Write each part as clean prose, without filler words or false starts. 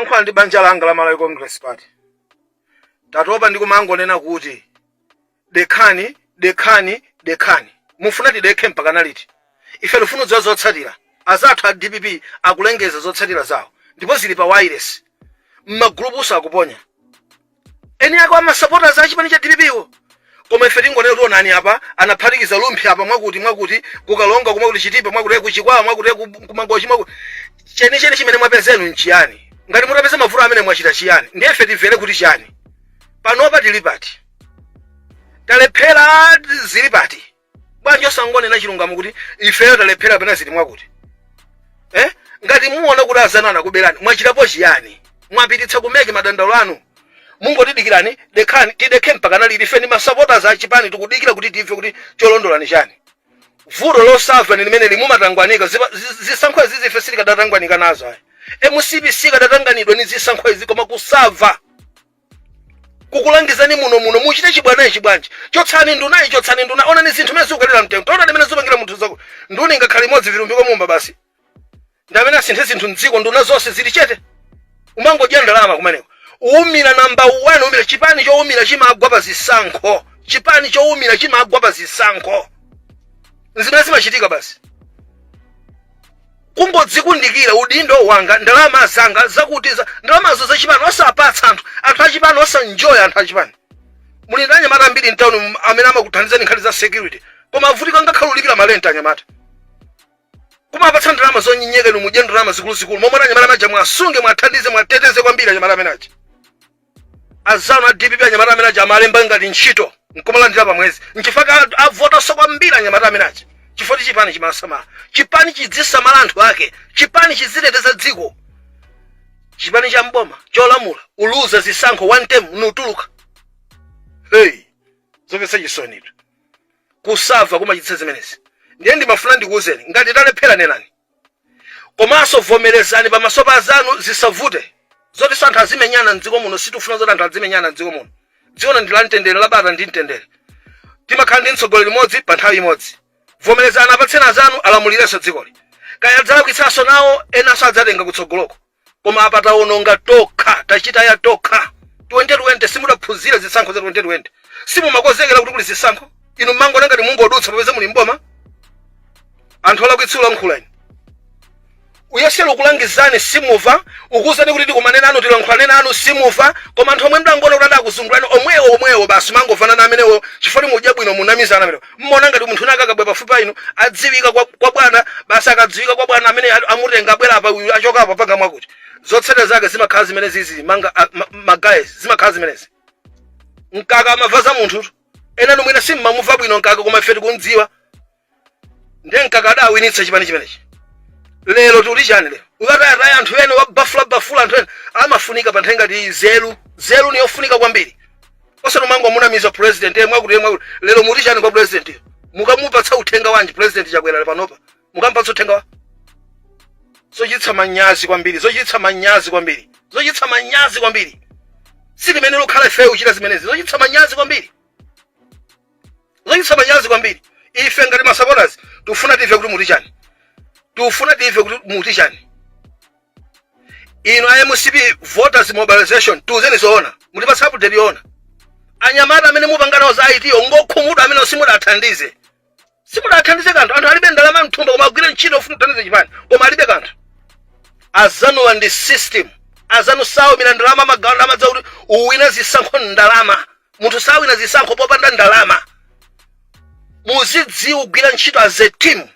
Ndikulankhula ndi banja langa la Malawi Congress Party. Tatopa ndi kumangonena kuti dekhani, dekhani, dekhani. Mufuna tidekhe mpaka liti? Ife tifuna kudziwa zotsatira. Azathu a DPP akulengeza zotsatira zawo ndipo zili pa wireless. M'magulupuso akuponya. Eni ake ama supporters a chipani cha DPP wo. Koma ife tingonena kuti onani apa anaphatikiza Rumphi apa mwakuti mwakuti kukalonga kumwakuti Chitipa mwakuti kuchikwawa mwakuti kumangochi mwakuti chenicheni chimene mwapezenu nchiyani? Ngati mutapeza mavuto amene mwachita chiyani? Ndiye ife timvere kuti chiyani? Panopa tili pati? Talephera, zili pati? Bwanji osangonena chilungamo kuti ifeyo talephera pena zili mwakuti, eh? Ngati muona kuti azanu anakuberani, mwachitapo chiyani? Mwapititsa ku MEC madandaulo anu? Mungotidikirani, dekhani, tidekhe mpaka naliti? Ife ndi masupporters a chipani, tikudikira kuti timve kuti cholondola ni chani. Vuto losamva ni limene limumatangwanika. Zisankho izi ife sitikadatangwanika nazo ayi. MCP sikadatanganidwa ni zisankho izi, koma kusamva kukulangizani muno muno muchite chibwana ichi bwanji? Chotsani ndunayi, chotsani nduna. Onani zinthu mene zikukalira mtengo, taonani mene zipangira munthu zako. Nduna ingakhale imodzi, Vitumbiko Mumba basi ndi amene asinthe zinthu mdziko. Nduna zonse zili chete, umangodya ndalama kumeneko. Uwumira namba 1, umira. Chipani chowumira chimagwa pa zisankho. Chipani chowumira chimagwa pa zisankho, zimene zimachitika basi kungodzikundikira udindo wanga, ndalama zanga zakuti ndalamazo zachipani osapatsa anthu, anthu achipani osanjoya. Anthu achipani muli ndi anyamata ambiri mtown amene amakuthandizani nkhani za security, koma avutika ngakhale ulipira malenta. Anyamata kumapatsa ndalama zonyenyeka, inu mudye ndalama zikuluzikulu. Momwe anyamata amaja mwasunge, mwathandize, mwateteze kwambiri anyamata amene aja. Azanu a DPP, anyamata amene aja amalemba ngati ntchito nkumalandira pamwezi. Nchifukwa avotanso kwambiri anyamata amene aja, chifukwa chipani chimasamala. Chipani chidzisamala anthu ake, chipani chiziteteza dziko. Chipani cha mboma cholamula uluza zisankho one term nutuluka. Hey, zomvetsa chisonitu. Kusamva kumachititsa zimenezi. Ndiye ndimafuna ndikuwuzeni, ngati talephera nenani, komanso vomerezani pamaso pa zanu. Zisavute zoti anthu azimenyana mdziko muno. Sitifuna zoti anthu azimenyana mdziko muno. Dziko ndi la mtendere, labata ndi mtendere. Timakhala ndi mtsogoleri mmodzi pa nthawi imodzi. Vomerezani, apatseni azanu alamulirenso dzikoli. Kaya adzalakwitsanso nawo, enanso adzatenga kutsogoloko, koma apa tawononga tokha, tachita ya tokha. 2020 simudaphunzira zisankho za 2020, simumakonzekera kuti kuli zisankho. Inu mmangona ngati mungodutsa popeza muli mboma. Anthu olakwitsa ulankhula inu, uyesera ukulangizani simuva, ukuwuzani kuti tikumanena anu, tilankhulane nanu, simuva. Koma anthu omwe mdangona kuti adakuzungulani omwewo omwewo basi mangovanana na amenewo chifukwa mudya bwino, munamizana amenewo. Mmaona ngati munthu unaka akabwera pafupi pa inu adziwika kwa bwana basi. Akadziwika kwa bwana amene amutenga, abwera apa, uyu achoka apa panga mwakuti. Zotsatira zake zimakhala zimene zizi manga magayizi, zimakhala zimenezi. Mkaka amava za munthutu. Ena nomwena simmamuva bwino Mkaka, koma ife tikundziwa. Ndiye Mkaka adawinitsa chipani chimenechi. Lero tuli chani? Lero ukatayataya anthu ene, wabafula bafula anthu ene. Amafunika pa nthawi ngati zelu, zelu ni yofunika kwambiri, osati umangomunamiza president yemwe mwakuti yemwe mwakuti. Lero muti chani kwa president yo? Mukamupatsa uthenga wanji President Chakwera panopa? Mukamupatsa uthenga wa zochititsa manyazi kwambiri, zochititsa manyazi kwambiri, zochititsa manyazi kwambiri. Silimene lokhala ifeyo kuchita zimenezi, zochititsa manyazi kwambiri, zochititsa manyazi kwambiri. Ife ngati ma supporters tikufuna timve kuti muti chani, tikufuna timve kuti muti chani. Inu a MCP voters mobilization, tiuzeni zoona, mutipatsa update yoona. Anyamata amene mupanga nawo za IT ngokhumudwa, amene simudathandize, simudathandize kanthu. Anthu alibe ndalama mthumba, koma agwire ntchito ofuna kuthandiza chipani, koma alibe kanthu. Azanuwa ndi system, azanu sawumira ndalama, amagawa ndalama zakuti uwina zisankho ndalama. Munthu sawina zisankho popanda ndalama. Muzidziwa kugwira ntchito as a team,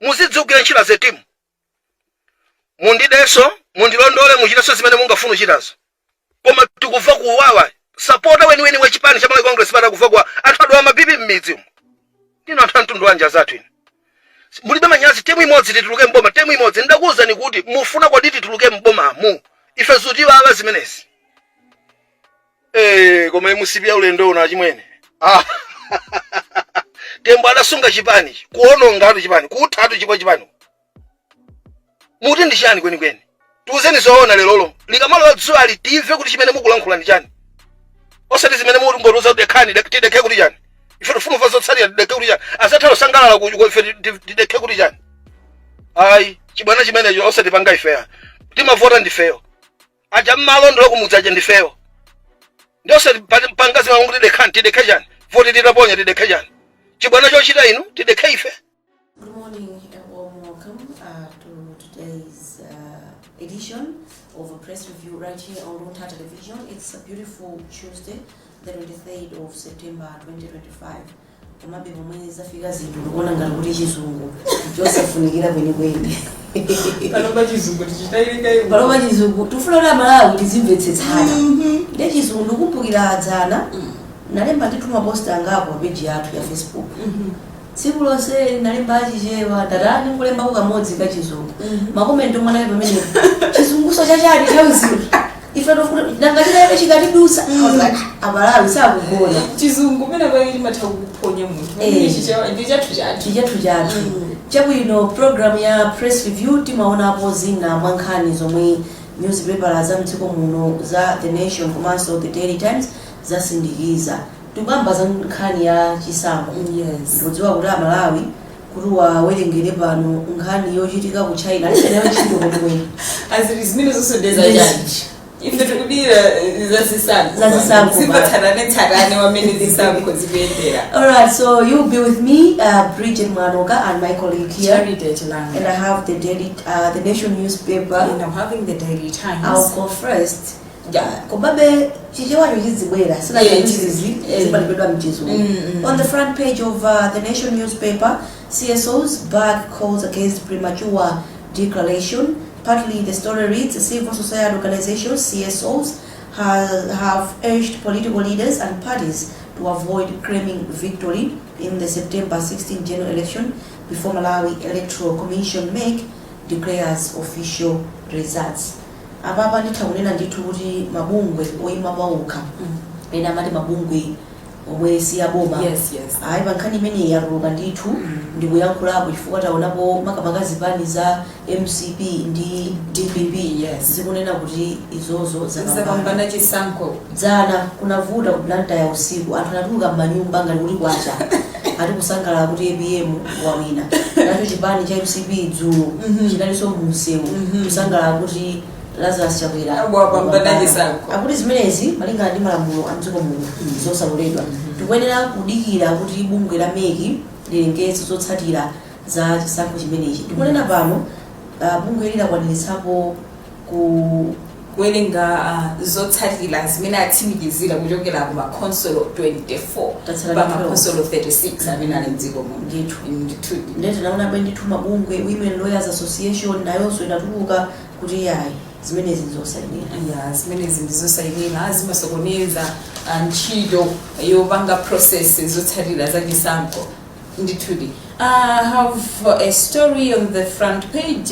muzidziwa kugwira ntchito as a team. Mundidenso, mundilondole, muchitenso zimene mungafune kuchitazo, koma tikumva kuwawa. Supporter weniweni wa chipani cha Malawi Congress Party akuva kuwawa. Anthu adwala ma BP m'midzi umu. Ndinu anthu a mtundu wanji azathu inu? Mulibe manyazi? Term imodzi tituluke mboma, term imodzi. Ndakuwuzani kuti mufuna kodi tituluke mbomamu? Ife zutiwawa zimenezi. Eh, koma MCP ya ulendo uno achimwene. Ah. Tembo adasunga chipani, kuonongatu chipani, kuthatu chikwa chipani. Muti ndi chani kwenikweni? Tiuzeni zoona lerolo. Likamalowa dzuwa timve kuti chimene mukulankhula ndi chani. Osati zimene muti ngotiuza kuti dekhani, tidekhe kuti chani. Ife tifuna kumva zotsatira, tidekhe kuti chani. Azatha kusangalala ku ife tidekhe kuti chani. Ayi, chibwana chimenecho osatipanga ifeya. Timavota ndifeyo. Aja mmalondola kumudzi aja ndifeyo. Ndiyonse pangazi malungu, tidekhani, tidekhe chani? Voti titaponya, tidekhe chani? Chibwana chochita inu, tidekhe ife? Good morning and warm welcome to today's edition of a press review right here on Luntha Television. It's a beautiful Tuesday, the 23rd of September 2025. Komabe pomwe zafika zinthu, ndikuona ngati kuti Chizungu chosafunikira kwenikweni. Panopa Chizungu tichitayilika. Panopa Chizungu tifuna kuti Amalawi tizimvetsetsana. Ndi Chizungu, ndikumbukira dzana nalemba ndithu ma post angapo pa page yathu ya Facebook. Tsiku lonse nalemba Achichewa, ndatani, nkulembako kamodzi ka Chizungu. Ma comment omwe anali pamenepo, "Chizunguso chachani? Nthawi zino ife tofuta nanga tinayepe chikatidusa." I was like, "Amalawi sakugona." Chizungu pena pake chimatha kukuphonya munthu. Chichewa ndi chathu chathu. Chichathu chathu. Chabwino, program ya press review timaonapo zina mwa nkhani zomwe newspaper za mdziko muno za The Nation komanso The Daily Times zasindikiza. Tikuyamba za nkhani ya chisankho. Ndikudziwa kuti Amalawi kuti wawerengere pano nkhani yochitika ku China alisenayo ntchito kwenikweni. Azili zimene zonse ndezachani? Ife tikudira zazisankho. Zazisankho. Zimba tsatane wamene zisankho zikuyendera. Alright, so you'll be with me, Bridget Mwanoka, and my colleague here. Charity Chilanga. And I have the Nation newspaper. And I'm having the Daily Times. I'll go first. Yeah. Komabe Chichewacho chizibwera. Yeah, Zimalembedwa mchizungu. On the front page of the Nation newspaper, CSOs back calls against premature declaration. Partly the story reads, civil society organizations, CSOs, have urged political leaders and parties to avoid claiming victory in the September 16 general election before Malawi Electoral Commission, MEC, declares official results. Apapa nditha kunena ndithu kuti mabungwe oyima pawokha, ena amati mabungwe omwe si aboma, ayi, pa nkhani imeneyi yatuluka ndithu ndikuyankhulapo, chifukwa taonapo makamaka zipani za MCP ndi DPP zikunena kuti izozo zapambana. Zapambana chisankho. Dzana kunavuta ku Blantyre usiku, anthu anatuluka m'manyumba ngati kuti kwacha, ati kusangalala kuti APM wawina. Nacho chipani cha MCP dzulo chinalinso munsewu kusangalala kuti Lazarus Chakwera wapambana chisankho. Akuti zimenezi malingana ndi malamulo a mdziko muno zosaloledwa. Tikuyenera kudikira kuti bungwe la MEC lilengeze zotsatira za chisankho chimenechi. Tikunena pano, bungwe lilakwaniritsapo ku kuwerenga zotsatira zimene atsimikizira kuchokera ku makhonsolo 24 Tatsala pa ndi 12. makhonsolo 36 amene ali mdziko muno. Ndithu. Ndithu. Ndete naonabe ndithu mabungwe, Women Lawyers Association nayonso inatuluka kuti yayi, zimenezi ndizosayenera. Ya, zimenezi ndizosayenera, zimasokoneza ntchito yopanga process zotsatira za chisankho ndithudi. I have a story on the front page.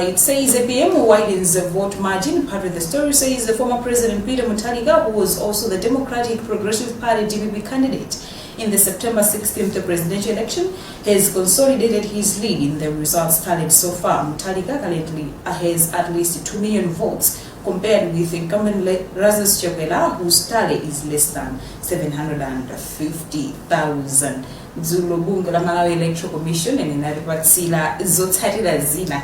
It says APM widens the vote margin. Part of the story says the former President Peter Mutharika, who was also the Democratic Progressive Party, DPP, candidate in the September 16th presidential election, has consolidated his lead in the results tallied so far. Mutharika currently has at least 2 million votes compared with incumbent Lazarus Chakwera, whose tally is less than 750,000. Dzulo bungwe la Malawi Electoral Commission linatipatsira zotsatira zina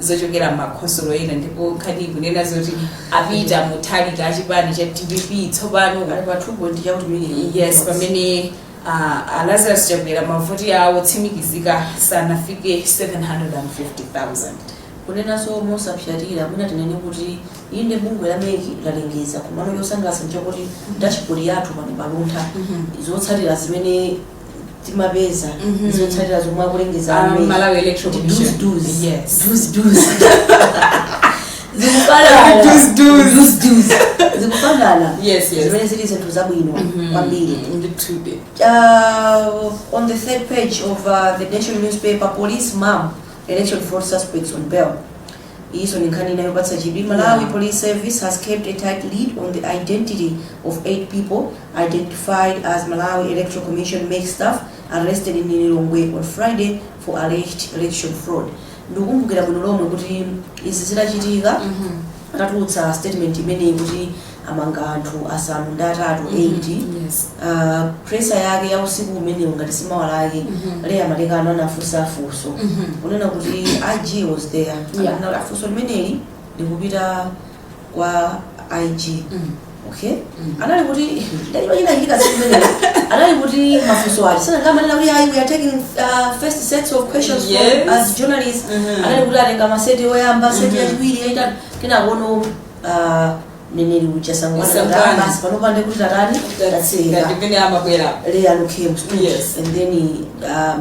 zochokera makhonsolo ena, ndipo nkhani ikunena zoti a Peter Mutharika achipani cha DPP tsopano ali pa 2 point chakuti million. Yes, pamene Lazarus Chakwera mavoti awo tsimikizika sanafike 750,000. Kunenanso mosapyatira, mwina tinene kuti inde, bungwe la MEC lalengeza, komano chosangalatsa nchakuti dashboard yathu pano paLuntha, zotsatira zimene timapeza, zotsatira zomwe akulengeza a MEC, Malawi Electoral Commission. Dus dus. Yes. Dus dus zikufanana. Dus dus. Dus dus zikufanana. Yes. Zimene zili zinthu zabwino kwambiri. Ndithudi. On the third page of the Nation newspaper, police mum election fraud suspects on bail. Iso ni nkhani inayopatsa chidwi. Malawi Police Service has kept a tight lead on the identity of eight people identified as Malawi Electoral Commission, MEC, staff arrested in Lilongwe on Friday for alleged election fraud. Ndikukumbukira bwino lomwe kuti izi zitachitika, atatulutsa statement imeneyi kuti amanga anthu asanu ndi atatu, 8, presser yake ya usiku umenewu, ngati simawa lake, Leya Malekano anafunsa funso kunena kuti IG was there. Ananena kuti funso limeneli likupita kwa IG. Okay, anali kuti ndalipa chinachitika tsiku limenelo, anali kuti mafunso ati sanangamanena kuti ayi, we are taking first sets of questions from as journalists. Anali kuti atenga maseti oyamba, seti yachiwiri, yachitatu, kenakono mneneri uja Sangwani. Sangwani. Basi, panopa ndi kuti tatani, tatseka. Ndimene amabwera. Leah Lukem stood and then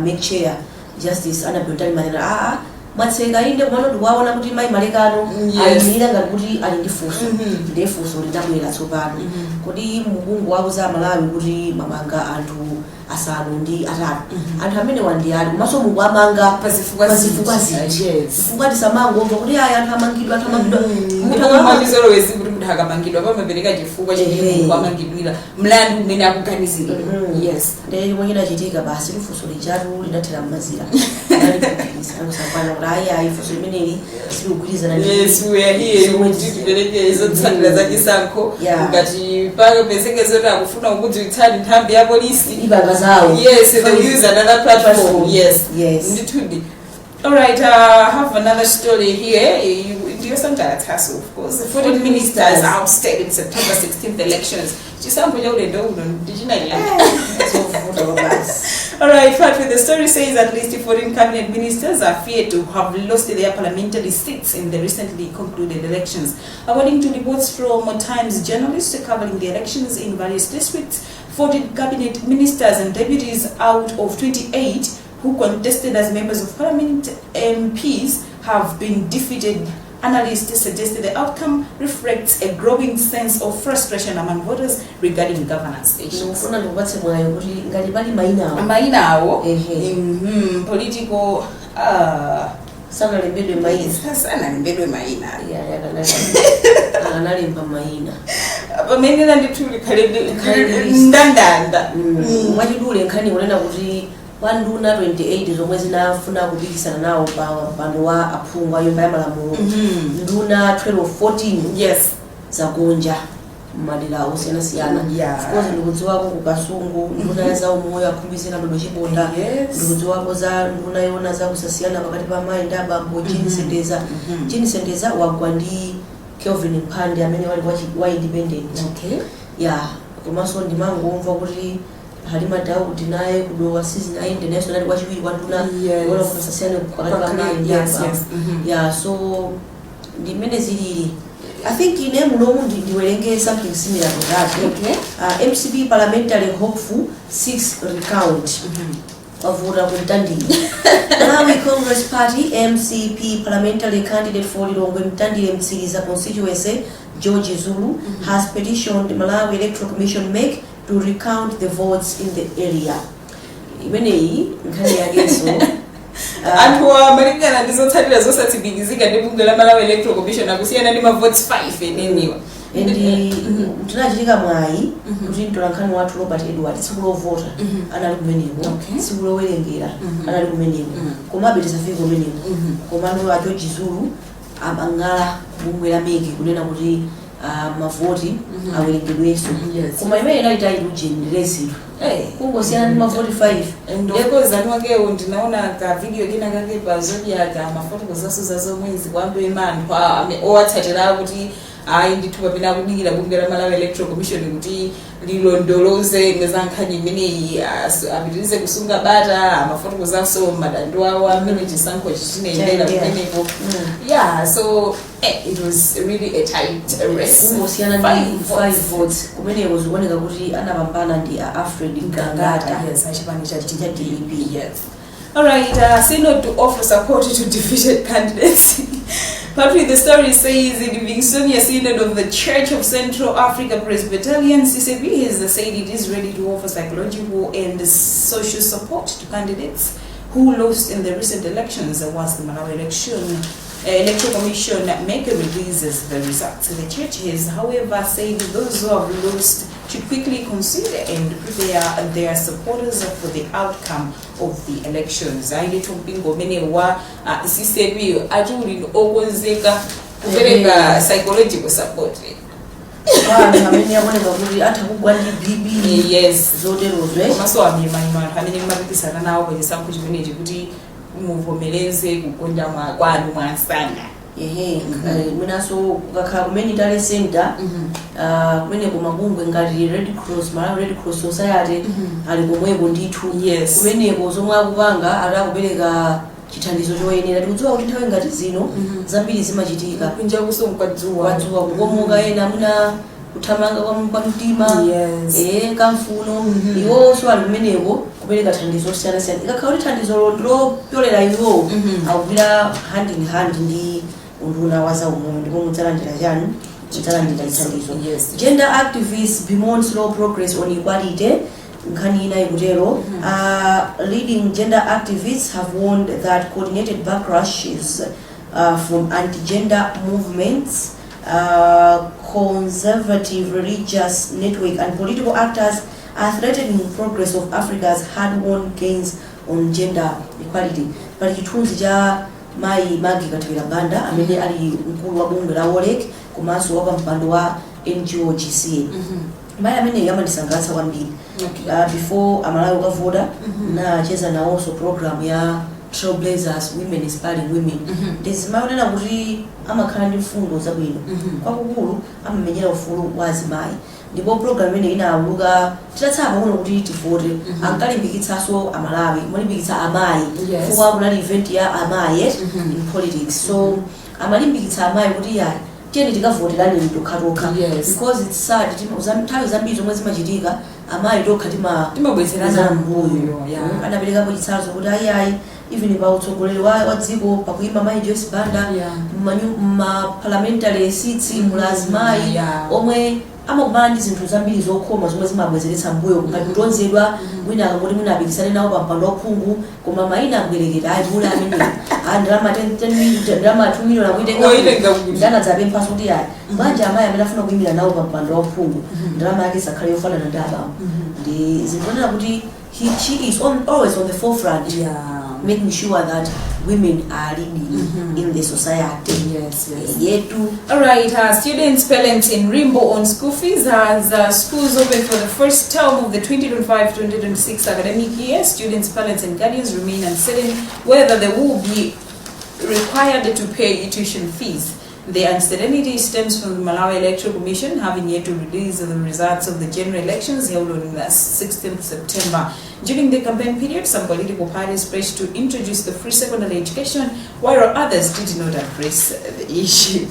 MEC chair Justice Annabel Mtalimanja, aa, mwatseka inde, kumano ndikuwaona kuti mayi Malekano ayimirira ngati kuti ali ndi funso. Ndiye funso linabwera tsopano: kodi mukungu wauza Malawi kuti mamanga anthu asanu ndi atatu, anthu amene wandiyali, komanso mukuamanga pazifukwa pazifukwa ziti? ziti? Yes. Chifukwa tisamangomva kuti ayi, anthu amangidwa, anthu amangidwa. Munthu Ndipo mwachizolowezi kuti munthu akamangidwa pamapereka chifukwa chimene munthu amangidwira, mlandu umene akuganiziridwa. Yes. Ndiye chomwe chinachitika basi, lufunso lijatu linathera mmazira. Analisakwana kuti ayi, ayi, funso limeneli silikugwirizana ndi Yes, we are here zomwe kuti tipereke zotsatira za chisankho. Ngati papezeke zoti akufuna kukudziwitsani nthambi ya polisi, ibanga zawo. Yes, they will use another platform. Platform. Yes. Yes. Ndithudi. All right, I have another story here. Ndiyosangalatsaso, of course. 14 ministers ousted in September 16th elections. Chisankho cha ulendo uno ndichinaliyani. Zovuta basi. All right, but the story says at least 14 cabinet ministers are feared to have lost their parliamentary seats in the recently concluded elections. According to reports from Times journalists covering the elections in various districts, 14 cabinet ministers and deputies out of 28 who contested as members of parliament, MPs, have been defeated. Analysts suggested the outcome reflects a growing sense of frustration among voters regarding governance issues. Ndikufuna ndikupatse mwayo kuti ngati pali mayinawo. Mayina awo. Ehe. Political Sanalembedwe mayina. Sanalembedwe mayina. Yeah, akanalemba mayina. Pamene ndithu likhale Likhale list. ndandanda. Mwachidule nkhani kunena kuti kwa nduna 28 zomwe zinafuna kupikisana nawo pa mpando wa aphungu a Nyumba ya Malamulo, nduna 12, 14 zagonja mmadera osiyanasiyana. Of course ndikudziwako ku Kasungu nduna ya zaumoyo a Khumbize Kandodo Chiponda. Ndikudziwako za nduna yona zakusasiyana pakati pa amayi ndi abambo, Jean Sendeza. Jean Sendeza wagwa ndi Kelvin Mphande amene wali wa independent. Ya, komanso ndimangomva kuti Halima Daudi naye kudowa sizinayende, nayenso nali wachiwiri kwa nduna yona kusasiyana pakati pa amayi ndi abambo. Yeah, so ndimene zilili. I think ine munomu ndiwerenge something similar to that. MCP parliamentary hopeful seeks recount. Wavuta kumtandire. Malawi Congress Party, MCP, parliamentary candidate for Lilongwe Mtandire Mtsiriza constituency, George Zulu, has petitioned Malawi Electoral Commission, MEC, to recount the votes in the area. Imeneyi nkhani yakenso Anthu amalingana ndi zotsatira zosatsimikizika ndi bungwe la Malawi Electoral Commission akusiyana ndi mavotes 5 eneniwa. And tinachitika mwayi kuti mtolankhani wathu Robert Edward tsiku lovota anali kumeneko, tsiku lowerengera anali kumeneko, komabe tisafike kumeneko. Komano a George Zulu amang'ala bungwe la MEC kunena kuti mavoti awerengedwenso. Koma imene inali tayi ujeni kungosiyana ndi mavoti 5. And of course anu akewo ndinaona ka video kena kake pa Zodiak, mafotokozaso za zomwezi kwambema anthu owatsatira kuti ayi ndithu, pamene akudikira bungwe la Malawi Electoral Commission kuti lilondoloze za nkhani imeneyi, apitirize kusunga bata. Amafotokozanso madando awo amene chisankho chichinayendera Chayendera. kumeneko. Yeah, so it was really a tight race. Kungosiyana Five ndi votes. 5 votes. Kumeneko zikuoneka kuti anapambana ndi a Alfred Gangata. Yes, achipani cha Cha DPP. Yes. All right, Synod to offer support to defeated candidates. Partly the story says the Livingstonia Synod of the Church of Central Africa Presbyterian, CCP, has said it is ready to offer psychological and social support to candidates who lost in the recent elections once the Malawi Electoral Commission MEC releases the results. The church has, however, said those who have lost should quickly consider and prepare their supporters for the outcome of the elections. Ayiletu mpingo umene wa CCP ati uli okonzeka kupereka psychological support Kwa anthu amene akuoneka kuti atha kugwa ndi BP, zoterozo, eh? Komanso amyemanyema anthu amene mumapikisana nawo pa chisankho chimenechi kuti muvomereze kugonja kwanu mwansanga. Ehe, mwinanso kukakhala kumene tally center, kumeneko mabungwe ngati Red Cross, Malawi Red Cross Society ali komweko ndithu. Kumeneko zomwe akupanga, ali akupereka chithandizo choyenera. Tikudziwa kuti nthawi ngati zino zambiri zimachitika. Kunja kuso kwadzuwa. Kwadzuwa, kukomoka, ena mwina kuthamanga kwa mtima, kamfuno. Iwonso ali kumeneko kupereka thandizo osiyanasiyana. Ikakhala kuti thandizo ndilopyolera iwowo, akugwira hand in hand ndi unduna wa zaumoyo, ndipo mudzalandira chani? Mudzalandira chithandizo. Gender activists bemoan slow progress on equality, nkhani ina ikutero. Leading gender activists have warned that coordinated backlashes from anti-gender movements, conservative religious network and political actors are threatening progress of Africa's hard-won gains on gender equality. Pali chithunzi cha mayi Maggie Kathewera Banda, amene ali mkulu wa bungwe la WOLREC komanso wapampando wa NGO GCA. Mayi ameneyi amandisangalatsa kwambiri. Before Amalawi ukavota, nacheza nawonso program ya Trailblazers, Women Inspiring Women. Ndizimaonera kuti amakhala ndi mfundo zabwino. Kwakukulu amamenyera ufulu wa azimayi, ndipo program imene inawuluka titatsala pang'ono kuti tivote, ankalimbikitsanso Amalawi, amalimbikitsa amayi, chifukwa kunali event ya amayi in politics. So amalimbikitsa amayi kuti yayi, tiyeni tikavoterani tokhatokha, because it's sad, nthawi zambiri zomwe zimachitika, amayi tokha tima Timabwezerana mbuyo. mbuyo. Anaperekapo chitsanzo kuti ayiayi, even pa utsogoleri wa dziko pakuyima mayi Joyce Banda, ma parliamentary seats mula azimayi omwe amakumana ndi zinthu zambiri zokhoma zomwe zimabwezeretsa mbuyo, ngati kutonzedwa. Mwina akangoti mwina apikisane nawo pa mpando waphungu, koma mayina abwerekera, ayi, muli amene ah, ndalama 10 million, ndalama 2 million akuitenga. Oitenga kuti. Ndanadzapemphaso kuti ayi, banja amayi amene afuna kuyimira nawo pa mpando waphungu, ndalama yake isakhale yofanana ndi abambo. Ndi zikuonera kuti she is always on the forefront, making sure that women are leading in the society yetu. All right, students, parents in limbo on school fees as schools open for the first term of the 2025-2026 academic year. Students, parents, and guardians remain uncertain whether they will be required to pay tuition fees. The uncertainty stems from the Malawi Electoral Commission having yet to release the results of the general elections held on the 16th September. During the campaign period, some political parties pledged to introduce the free secondary education, while others did not address the issue.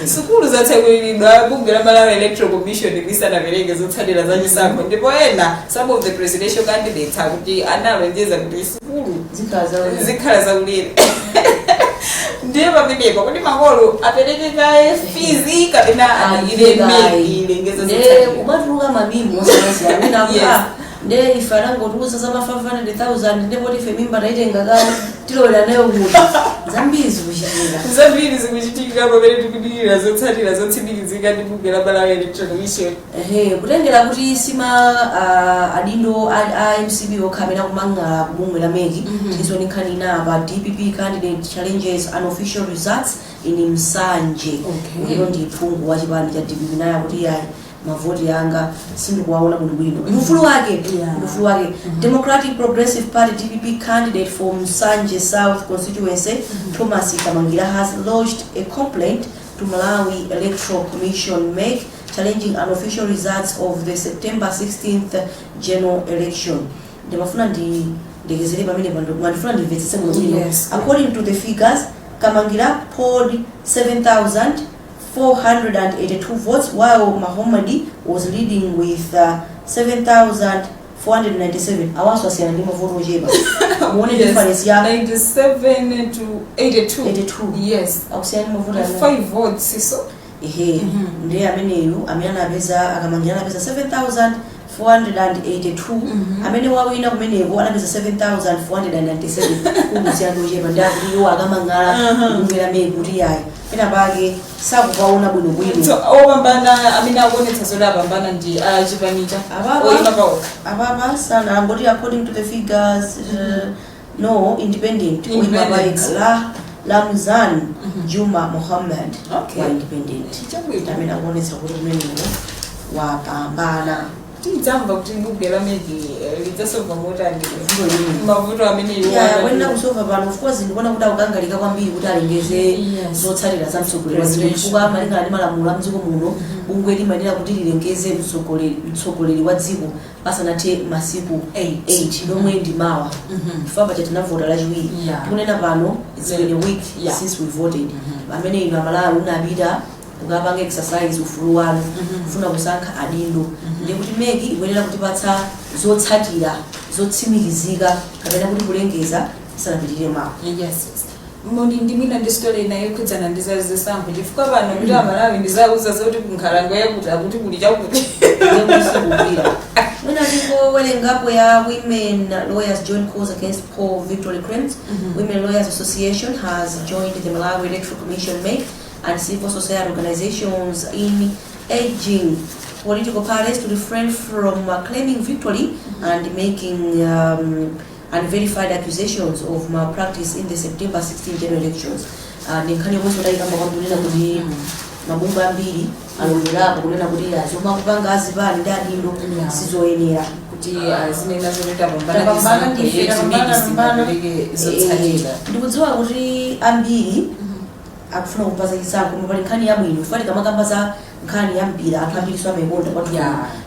Sukulu zatsekulidwa bungwe la Malawi Electoral Commission lisanapereke zotsatira za chisankho, ndipo ena, some of the presidential candidates, akuti analonjeza kuti sukulu zikhala zaulere. Zikhala zaulere. Ndiye pamenepo kuti makolo apereke kaye fees kapena adikire MEC ilengeze Nde zotsatira? kumatuluka mamimu osiyanasiyana. Mwina ah, nde ife anangotiuza za ma 500,000, ndipo ife mimba taitenga kale, tilowera nayo kuti? Zambiri zikuchitika. Zambiri zikuchitika pamene tikudikirira zotsatira zotsimikizika ndi bungwe la Malawi Electoral Commission. Ehe, kutengera kuti sima adindo a MCP okha amene akumang'ala kubungwe la MEC. Izo ndi nkhani ina apa. DPP candidate challenges unofficial results in Msanje. Uyo ndi phungu wa chipani cha DPP, naye akuti yayi, mavoti anga sindikuwaona bwinobwino. Ndi ufulu wake. Ndi ufulu wake. Democratic Progressive Party, DPP, candidate for Msanje South constituency, Thomas Kamangira, has lodged a complaint to Malawi Electoral Commission, MEC, challenging unofficial results of the September 16th general election. Ndimafuna ndi ndekezere pamene pano, ndifuna ndimvetsetse bwinobwino. According to the figures, Kamangira polled 7,482 votes, while Mahomadi was leading with 7,497. Awaso asiyana ndi mavoti ochepa. Muone difference ya 97 to 82. 82. Akusiyana ndi mavoti amene 5 votes, so Ehe, ndiye ameneyu amene anapeza, aKamangira anapeza 7482, amene wawina kumeneko anapeza 7497, kungosiyana ndi ochepa. Ndi akuti iwo akamang'ala kubungwe la MEC kuti yayi, pena pake sakupaona bwinobwino. So opambana amene akuonetsa zoti apambana ndi achipanicha Apapa- oyima paokha? Apapa sana angoti according to the figures, no, independent, oyima Independent. payekha la Lamzan Juma Muhammad wa independent Chabwino. amene akuonetsa kuti kumeneko wapambana. Tidzamva kuti bungwe la MEC lidzasova motani mavuto amene iwo Yeah, wenena kusova pano, of course ndikuona kuti akukangalika kwambiri kuti alengeze zotsatira za mtsogoleri wa dziko, chifukwa malingana ndi malamulo a mdziko muno, bungwe limayenera kuti lilengeze mtsogoleri wa dziko pasanathe masiku 8. 8, lomwe ndi mawa, chifukwa paja tinavota Lachiwiri. Tikunena pano, it's been a week since we voted, pamene inu Amalawi unapita kukapanga exercise ufulu wanu kufuna kusankha adindo. Ndiye kuti MEC ikuyenera kutipatsa zotsatira zotsimikizika kapena kuti kulengeza isanapitirire mawa. Yes, muli ndi mwina ndi story ina yokhudzana ndi za zisankho, chifukwa pano kuti Amalawi ndizauza zoti kunkhalango yakuti akuti kuli chakuti. Ndikusikugwira. Mwina tingowerengapo ya women lawyers join calls against poll victory claims. Women Lawyers Association has joined the Malawi Electoral Commission, MEC, and civil society organizations in urging political parties to refrain from claiming victory and making unverified accusations of malpractice in the September 16 general elections. Ndi nkhani yomwenso tayikamba kwambiri, kunena kuti mabungwe ambiri alowerapo kunena kuti zomwe akupanga azipani ndi adindo sizoyenera. Kuti azinena zoti tapambana Tapambana chisankho, ndife, yeti tapambana, MEC tapambana. sinapereke zotsatira. Ndikudziwa kuti ambiri akufuna kupasa chisankho, koma pali nkhani yabwino, chifukwa tikamakamba za nkhani ya mpira, anthu ambiri so amayikonda kwathu.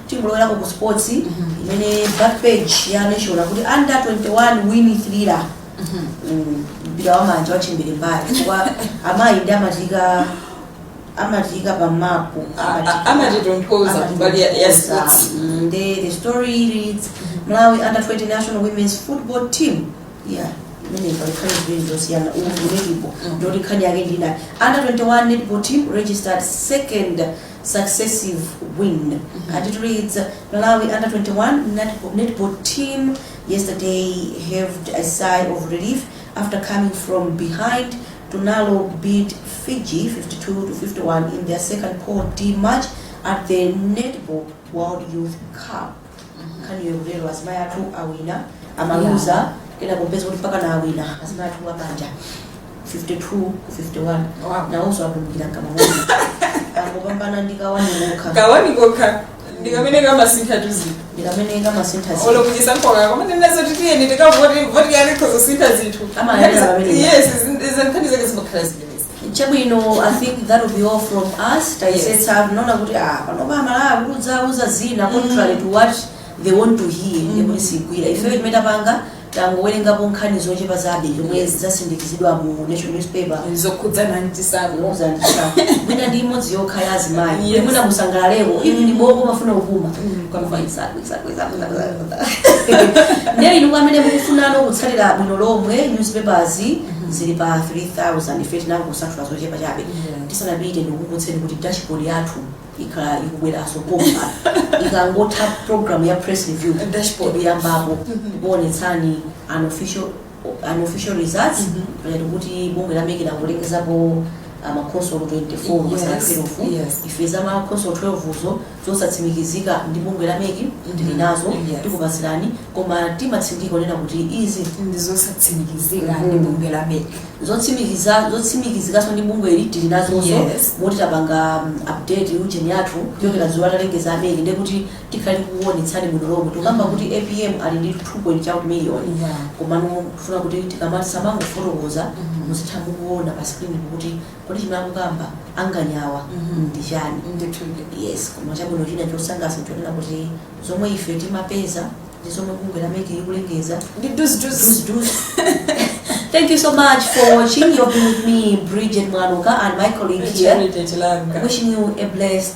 Tingolowerako ku sports, imene back page ya Nation akuti Under 21 win thriller. Mpira wa manja wachembere mbali, chifukwa amayi ndi amatika pa mapu. Amatitonthoza kumbali ya sports. The story reads, Malawi Under 20 national women's football team, yeah, imene pali nkhani ziwiri zosiyana. Uwu ndi netball, ndoti nkhani yake ndinayi. Under 21 netball team registered second successive win, and it reads, Malawi Under 21 netball team yesterday heaved a sigh of relief after coming from behind to narrow beat Fiji 52-51 in their second Pool D match at the Netball World Youth Cup. Nkhani yokutero, azimayi athu awina. Amaluza, kena kupeza kuti mpaka na awina azimayi athu amanja 52 ku 51. Nawonso apulumukira nkamamoni, angopambana ndi ka one kokha. Ka one kokha ndikamene kamasintha tuzinthu. Ndikamene kamasintha. Olo kuchisankho kako nazo titiyeni tikavoti, voti yanu ikhozosintha zinthu. Amayendera pamene. Yes, nkhani zake zimakhala zimenezi. Chabwino, I think that will be all from us. Tayesetsa kunaona kuti panopa Amalawi kudzauza zina contrary to what they want to hear, ndikuti sigwira. Ifeyo chimene tapanga, tangowerengapo nkhani zochepa zabe zomwe zasindikizidwa mu Nation newspaper zokhudzana mchisankho. Mwina ndi imodzi yokha ya azimayi. Mwina musangalaleko, even boko mafuna kupuma. Kwambiri. Ndiye inu amene mukufunano kutsatira bwino lomwe, newspapers zili pa 3000. Ife tinangosanthula zochepa chabe. Tisanapite, ndikukumbutseni kuti dashboard yathu ikhala ikubweranso pompa ikangotha program ya press review. Dashboard. Tikuyambapo tikuonetsani unofficial results, kuti bungwe la MEC langolengezapo makhonsolo 24 masana 12. Ife za makhonsolo 12 zo zosatsimikizika ndi bungwe la MEC tili nazo, tikupatsirani, koma timatsindika kunena kuti izi ndizosatsimikizika ndi bungwe la MEC. Zotsimikizikanso ndi bungweli tili nazonso, moti tapanga update ujeni yathu kuchokera zuwa atalengeza a MEC, ndiye kuti tikhale tikuonetsani bwino lomwe. Tikamba kuti APM ali ndi 2 point chakuti million, komano tifuna kuti tikamati samangofotokoza, muzitha mukuona pa screen kuti kodi chimene akukamba anganyawa ndi chani. Ndithudi. Yes, koma chabwino china chosangalatsa chonena kuti zomwe ife timapeza ndi zomwe bungwe la MEC likulengeza ndi duziduzi. Duzi duzi. Thank you so much for watching. You've been with me, Bridget Mwanuka, and my colleague here. Charity Chilanga. Wishing you a blessed